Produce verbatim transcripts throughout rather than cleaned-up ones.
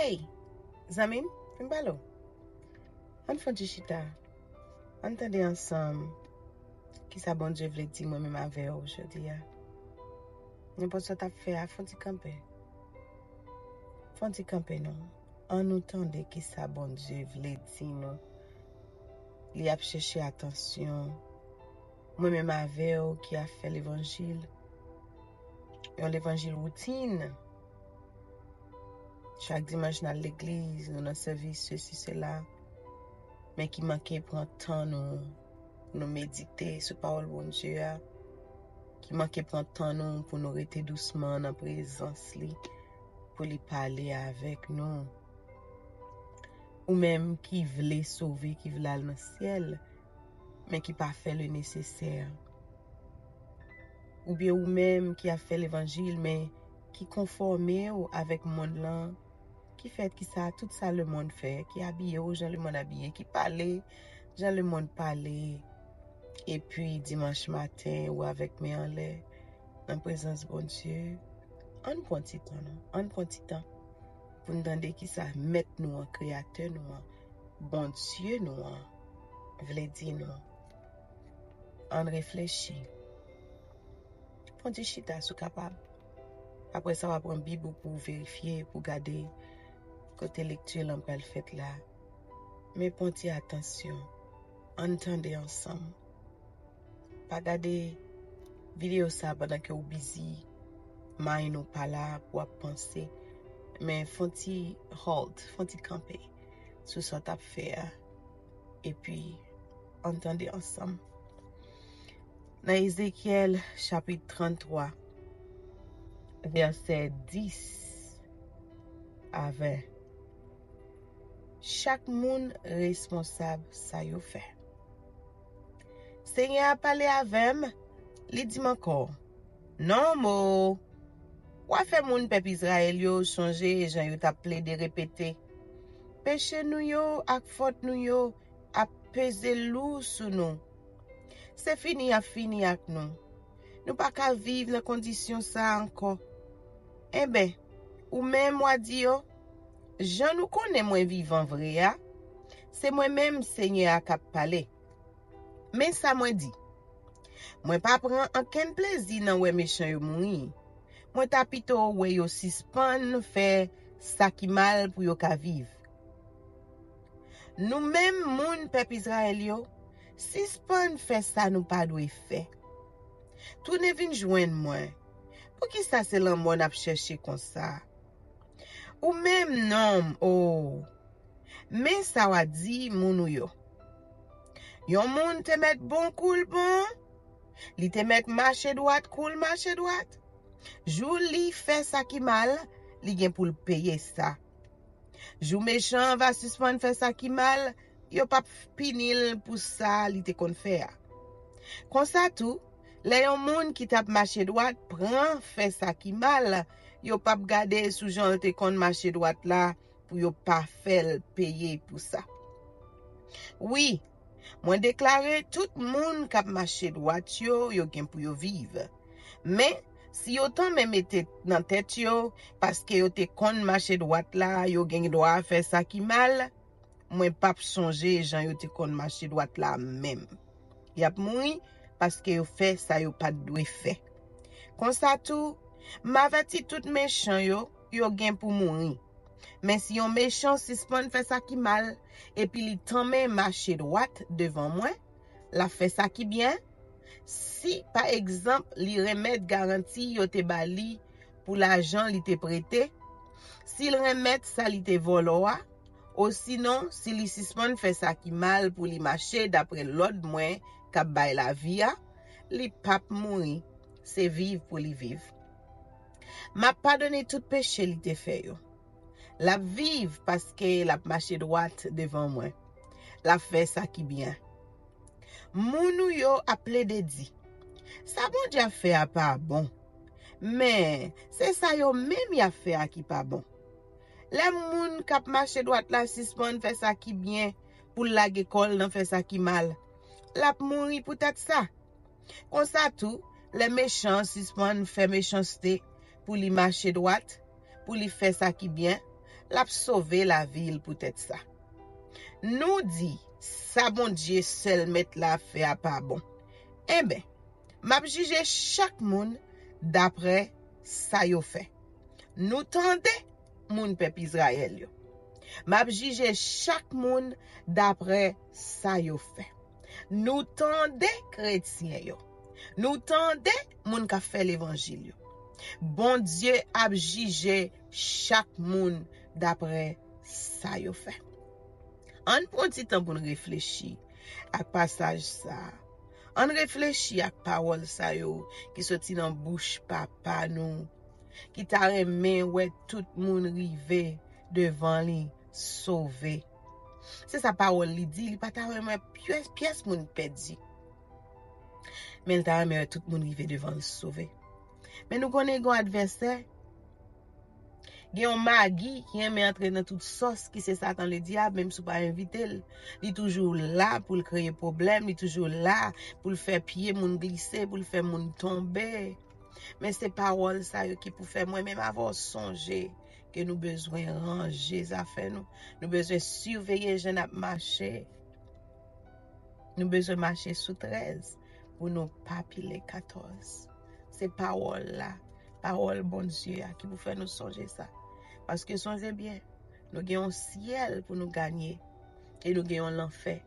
Hey, zanmi m, vin pale w. Ann fè yon ti chita. Ann tande ansanm kisa Bondye vle di mwen menm avè w jodi a. Nenpòt sa w t ap fè a, fè yon ti kanpe. Fè yon ti kanpe non. Ann nou tande kisa Bondye vle di nou. Li ap chèche atansyon mwen menm avè w ki ap fè levanjil. Yon levanjil woutin. Chak dimanch n al legliz, nou nan sèvis, sesi, sela. Men ki manke pran tan nou, nou medite sou pawòl Bondye a. Ki manke pran tan nou pou nou rete dousman nan prezans li, pou li pale avèk nou. Ou menm ki vle sove, ki vle al nan syèl, men ki pa fè le nesesè. Oubyen ou menm ki ap fè levanjil, men ki konfòme w avèk monn lan, ki fè ki sa, tout sa lemonn fè, ki abiye w jan lemonn abiye, ki pale jan lemonn pale. Epi dimanch maten, ou avèk men anlè, nan prezans Bondye. Ann pran ti tan, non? Ann pran ti tan pou n tande kisa Mèt nou an, Kreyatè nou an, Bondye nou an vle di nou. Ann reflechi. Pran ti chita si w kapab. Apre sa, w a pran Bib ou pou w verifye, pou w gade kote lekti lan pral fèt la. Men pran ti atansyon. Ann tande ansanm. Pa gade videyo sa pandan ke w bizi, mind ou pa la pou w ap panse. Men fè yon ti halt, fè yon ti kanpe sou sa w t ap fè a. Epi, ann tande ansanm. Nan Ezekyèl chapit tranntwa, vèsè dis a ven. Chak moun responsab sa yo fè. Senyè a pale avè m, li di m ankò, Nonm o, w a fè moun pèp Izrayèl yo sonje jan yo t ap plede repete, peche nou yo ak fòt nou yo ap peze lou sou nou. Se fini y ap fini ak nou. Nou pa ka viv nan kondisyon sa a ankò. Enben, ou menm w a di yo, jan nou konnen mwen vivan vre a, se mwen menm Senyè a k ap pale. Men sa mwen di, mwen pa pran ankenn plezi nan wè mechan yo mouri. Mwen ta pito wè yo sispann fè sa ki mal pou yo ka viv. Nou menm moun pèp Izrayèl yo, sispann fè sa nou pa dwe fè. Tounen vin jwenn mwen. Poukisa se lanmò n ap chèche konsa? Ou menm nonm, o, men sa w a di moun ou yo. Yon moun te mèt bon kou l bon, li te mèt mache dwat kou l mache dwat. Jou li fè sa ki mal, li gen pou l peye sa. Jou mechan an va sispann fè sa ki mal, yo p ap pini l pou sa li te konn fè a. Konsa tou, lè yon moun ki t ap mache dwat pran fè sa ki mal, yo p ap gade sou jan l te konn mache dwat la pou yo pa fè l peye pou sa. Wi, mwen deklare tout moun k ap mache dwat yo, yo gen pou yo viv. Men, si yo tanmen mete nan tèt yo, paske yo te konn mache dwat la, yo gen dwa fè sa ki mal, mwen p ap sonje jan yo te konn mache dwat la menm. Y ap mouri paske yo fè sa yo pa t dwe fè. Konsa tou, m avèti tout mechan yo, yo gen pou mouri. Men si yon mechan sispann fè sa ki mal, epi li tanmen mache dwat devan mwen, l ap fè sa ki byen. Si, pa egzanp, li renmèt garanti yo te ba li pou lajan li te prete, si l renmèt sa li te vòlò a, osinon, si li sispann fè sa ki mal pou li mache dapre lòd mwen k ap bay lavi a, li p ap mouri, se viv pou li viv. M ap padone tout peche li te fè yo. L ap viv paske l ap mache dwat devan mwen. L ap fè sa ki byen. Moun ou yo ap plede di, sa Bondye ap fè a pa bon. Men, se sa yo menm y ap fè a ki pa bon. Lè moun k ap mache dwat la sispann fè sa ki byen pou l lage kò l nan fè sa ki mal, l ap mouri poutèt sa. Konsa tou, lè mechan an sispann fè mechanste pou li mache dwat, pou li fè sa ki byen, l ap sove lavi l poutèt sa. Nou di, sa Bondye sèl Mèt la ap fè a pa bon. Enben, m ap jije chak moun daprè sa yo fè. Nou tande, moun pèp Izrayèl yo. M ap jije chak moun daprè sa yo fè. Nou tande, kretyen yo. Nou tande, moun k ap fè levanjil yo. Bondye ap jije chak moun daprè sa yo fè. Ann pran ti tan pou n reflechi ak pasaj sa a. Ann reflechi ak pawòl sa yo ki soti nan bouch Papa nou, ki ta renmen wè tout moun rive devan li sove. Se sa pawòl li di, li pa ta renmen pyès, pyès moun pèdi. Men li ta renmen wè tout moun rive devan l sove. Men nou konnen gen yon advèsè, gen yon magi ki renmen antre nan tout sòs, ki se Satan Ledyab, menm si w pa envite l. Li toujou la pou l kreye pwoblèm, li toujou la pou l fè pye moun glise, pou l fè moun tonbe. Men se pawòl sa yo ki pou fè mwen menm avè w sonje ke nou bezwen ranje zafè nou. Nou bezwen siveye jan n ap mache. Nou bezwen mache sou trèz pou nou pa pile katòz. Se pawòl la, pawòl Bondye a ki pou fè nou sonje sa. Paske sonje byen, nou gen yon syèl pou nou ganye e nou gen yon lanfè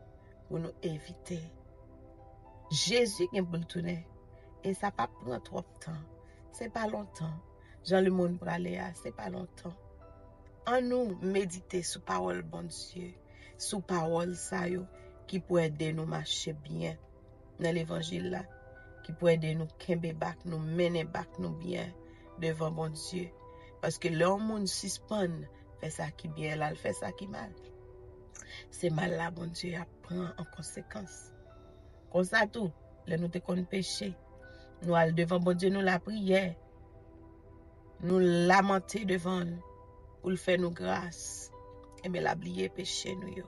pou nou evite. Jezi gen pou l tounen e sa p ap pran twòp tan. Se pa lontan. Jan lemonn prale a, se pa lontan. Ann nou medite sou pawòl Bondye, sou pawòl sa yo ki pou ede nou mache byen nan levanjil la, ki pou ede nou kenbe bak nou, mennen bak nou byen devan Bondye. Paske lè yon moun sispann fè sa ki byen, l al fè sa ki mal, se mal la Bondye ap pran an konsekans. Konsa tou, lè nou te konn peche, nou al devan Bondye, nou lapriyè, nou lamante devan l pou l fè nou gras, enben l ap bliye peche nou yo.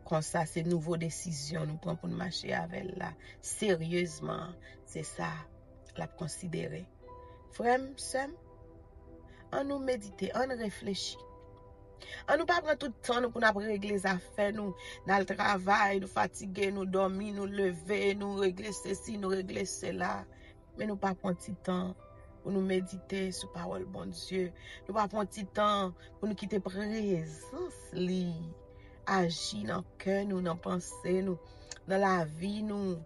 Konsa, se nouvo desizyon nou pran pou n mache avè l la. Seryezman, se sa l ap konsidere. Frè m, sè m, ann nou medite, ann reflechi. Ann nou pa pran tout tan nou pou n ap regle zafè nou. N al travay, nou fatige, nou dòmi, nou leve, nou regle sesi, nou regle sela. Men nou pa pran ti tan pou nou medite sou pawòl Bondye. Nou pa pran ti tan pou nou kite prezans li aji nan kè nou, nan panse nou, nan lavi nou.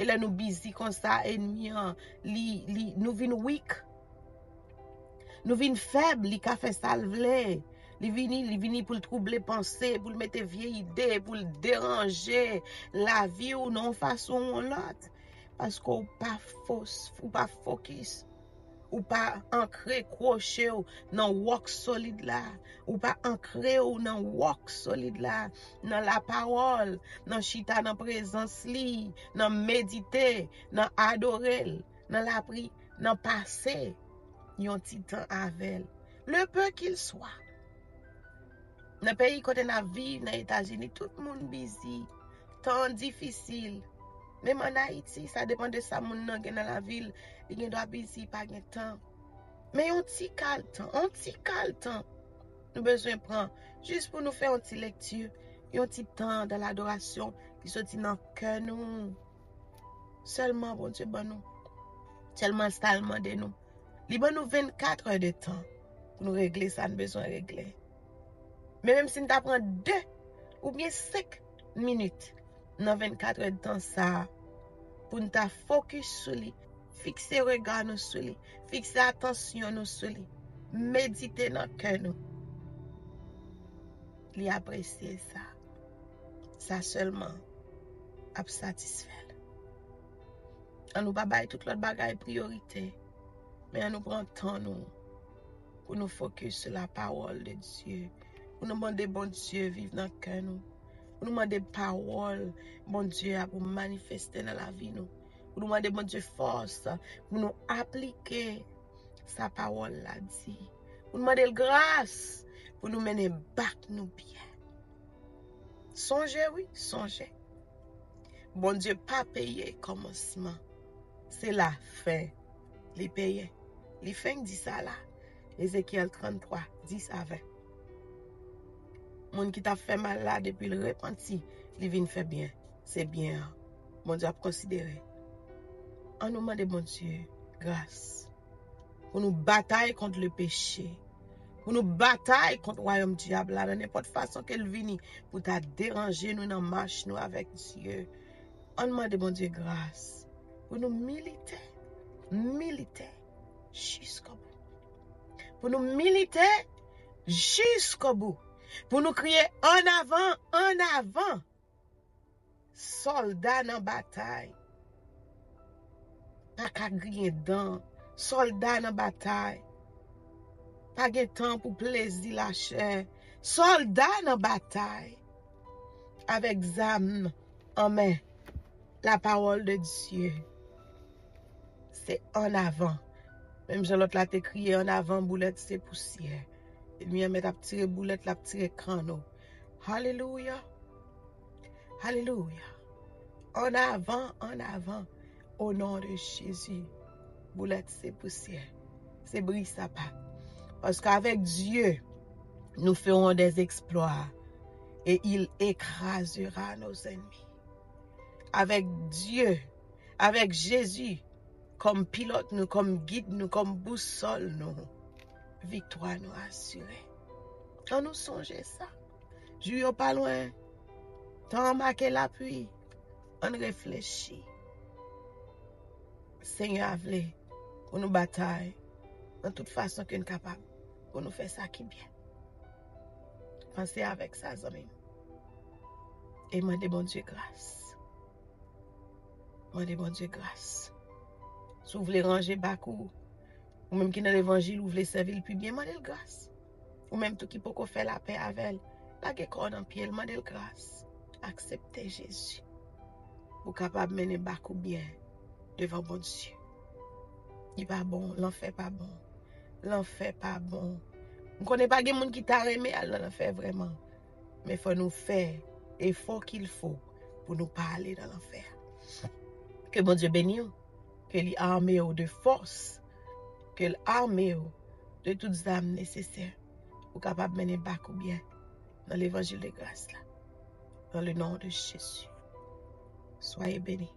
E lè nou bizi konsa, ènmi an, li, li, nou vin weak. Nou vin fèb, li ka fè sa l vle. Li vini, li vini pou l twouble panse, pou l mete vye ide, pou l deranje lavi w nan yon fason ou yon lòt. Paske w pa fo, ou pa fokis. Ou pa ankre kwoche w nan wòk solid la. Ou pa ankre w nan wòk solid la, nan lapawòl, nan chita nan prezans li, nan medite, nan adore l, nan lapri, nan pase yon ti tan avè l. Le peu qu'il soit. Nan peyi kote n ap viv, nan Etazini, tout moun bizi. Tan an difisil. Menm ann Ayiti, sa depann de sa moun nan gen nan lavi l, li gen dwa bizi, pa gen tan. Men yon ti kal tan, yon ti kal tan, nou bezwen pran jis pou nou fè yon ti lekti, yon ti tan dan ladorasyon ki soti nan kè nou. Sèlman Bondye ban nou. Sèlman sa l mande nou. Li ban nou vennkat è de tan pou nou regle sa n bezwen regle. Men menm si n ta pran de oubyen senk minit nan vennkat è de tan sa a pou n ta fokis sou li, fikse rega nou sou li, fikse atansyon nou sou li, medite nan kè nou. Li apresye sa. Sa sèlman ap satisfè l. Ann nou pa bay tout lòt bagay priyorite, men ann nou pran tan nou pou nou fokis sou lapawòl de Dye, pou nou mande Bondye viv nan kè nou, pou nou mande pawòl Bondye a pou manifeste nan lavi nou, pou nou mande Bondye fòs pou nou aplike sa pawòl la di, pou nou mande l gras pou nou mennen bak nou byen. Sonje, wi, sonje. Bondye pa peye kòmansman. Se lafen li peye. Li fenk di sa la. Ezekyèl tranntwa, dis a ven. Moun ki t ap fè mal la, depi l repanti, li vin fè byen. Se byen an Bondye ap konsidere. An nou mande Bondye gras pou nou batay kont le peche, pou nou batay kont wayòm dyab la nan nenpòt fason ke l vini pou ta deranje nou nan mach nou avèk Dye. An n mande Bondye gras pou nou milite, milite jiskobou. Pou nou milite jiskobou. Pou nou kriye an avan, an avan. Sòlda nan batay. Pa ka griyen dan. Sòlda nan batay. Pa gen tan pou plezi lachè. Sòlda nan batay. Avèk zam an men. La parole de Dieu. Se an avan. Menm jan lòt la te kriye an avan, boulèt se pousyè. Ènmi an mèt ap tire boulèt, l ap tire kanno. Alelouya. Alelouya. An avan, an avan. Au nom de Jésus. Boulèt se pousyè. Se bri sa pa. Paske avec Dieu, nous ferons des exploits. Et il écrasera nos ennemis. Avec Dieu, avec Jésus, kòm pilòt nou, kòm gid nou, kòm bousòl nou, viktwa nou asire. An nou sonje sa. Jou yo pa lwen. Tan an make lapli. An n reflechi. Senyè a vle pou nou batay nan tout fason ke n kapab pou nou fè sa ki byen. Panse avèk sa, zanmi m. E mande Bondye gras. Mande Bondye gras. Si w vle ranje bak ou, ou menm ki nan levanjil, ou vle sèvi l pi byen, mande l gras. Ou menm tou ki poko fè lapè avè l, lage kò w nan pye l, mande l gras. Aksepte Jezi. Ou kapab mennen bak ou byen devan Bondye. Li pa bon, lanfè pa bon. Lanfè pa bon. M konnen pa gen moun ki ta renmen al nan lanfè vrèman. Men fò nou fè efò qu'il faut pou nou pa ale nan lanfè. Ke Bondye beni w. Ke li ame w de fòs. Ke l ame w de tout zam nesesè. Ou kapab mennen bak ou byen nan levanjil de gras la. Dans le nom de Jésus. Soyez bénis.